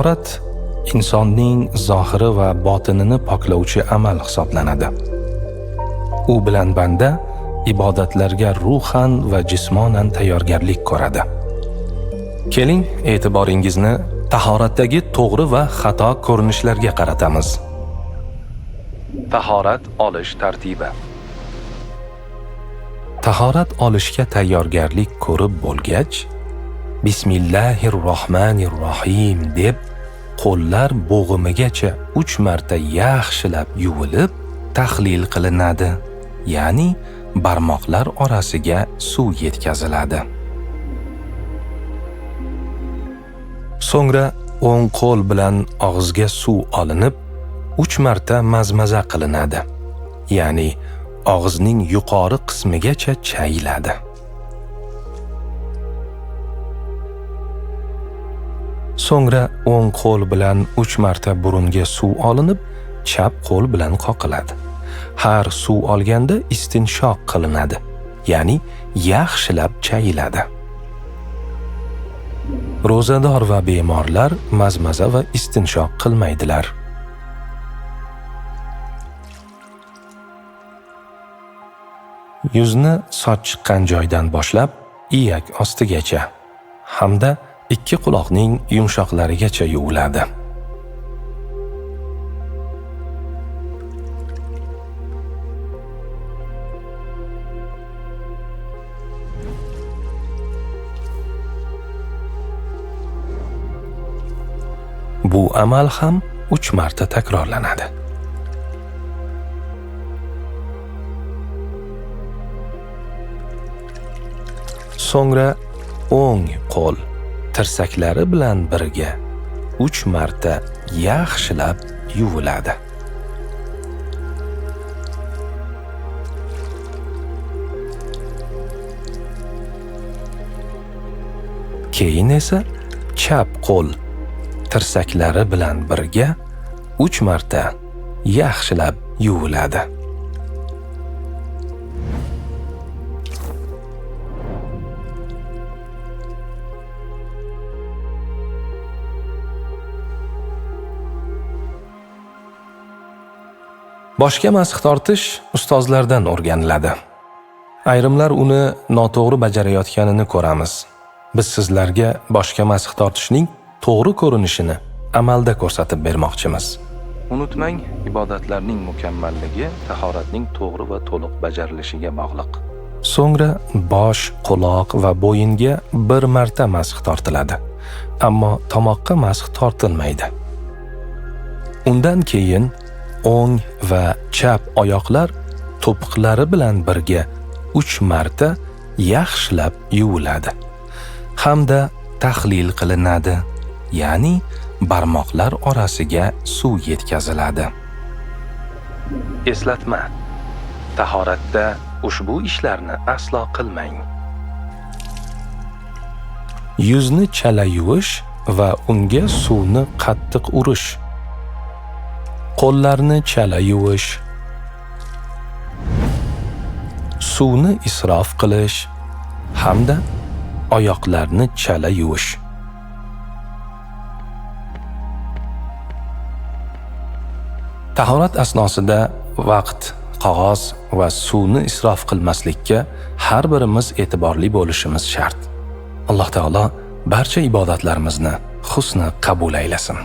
Tahorat insonning zohiri va botinini poklovchi amal hisoblanadi. U bilan banda ibodatlarga ruhan va jismonan tayyorgarlik ko'radi. Keling, e'tiboringizni tahoratdagi to'g'ri va xato ko'rinishlarga qaratamiz. Tahorat olish tartibi. Tahorat olishga tayyorgarlik ko'rib bo'lgach, Bismillahir-Rohmanir-Rohim deb qo'llar bo'g'imigacha 3 marta yaxshilab yuvilib, tahlil qilinadi. Ya'ni barmoqlar orasiga suv yetkaziladi. So'ngra o'ng qo'l bilan og'izga suv olinib, 3 marta mazmaza qilinadi. Ya'ni og'izning yuqori qismigacha chayiladi. So'ngra o'ng qo'l bilan 3 marta burunga suv olinib, chap qo'l bilan qoqiladi. Har suv olganda istinshoq qilinadi, ya'ni yaxshilab chayiladi. Ro'zador va bemorlar mazmaza va istinshoq qilmaydilar. Yuzni soch chiqqan joydan boshlab iyak ostigacha hamda ikki quloqning yumshoqlarigacha yuviladi. Bu amal ham 3 marta takrorlanadi. So'ngra o'ng qo'l tirsaklari bilan birga 3 marta yaxshilab yuviladi. Keyin esa chap qo'l tirsaklari bilan birga 3 marta yaxshilab yuviladi. Boshga masx tortish ustozlardan o'rganiladi. Ayrimlar uni noto'g'ri bajarayotganini ko'ramiz. Biz sizlarga boshga masx tortishning to'g'ri ko'rinishini amalda ko'rsatib bermoqchimiz. Unutmang, ibodatlarning mukammalligi tahoratning to'g'ri va to'liq bajarilishiga bog'liq. So'ngra bosh, quloq va bo'yinga bir marta masx tortiladi. Ammo tomoqqa masx tortilmaydi. Undan keyin o'ng va chap oyoqlar to'piqlari bilan birga 3 marta yaxshilab yuviladi hamda tahlil qilinadi, ya'ni barmoqlar orasiga suv yetkaziladi. Eslatma: tahoratda ushbu ishlarni aslo qilmang. Yuzni chala yuvish va unga suvni qattiq urish. Qo'llarni chala yuvish, suvni isrof qilish hamda oyoqlarni chala yuvish. Tahorat asnosida vaqt, qog'oz va suvni isrof qilmaslikka har birimiz e'tiborli bo'lishimiz shart. Alloh taolo barcha ibodatlarimizni husni qabul aylasin.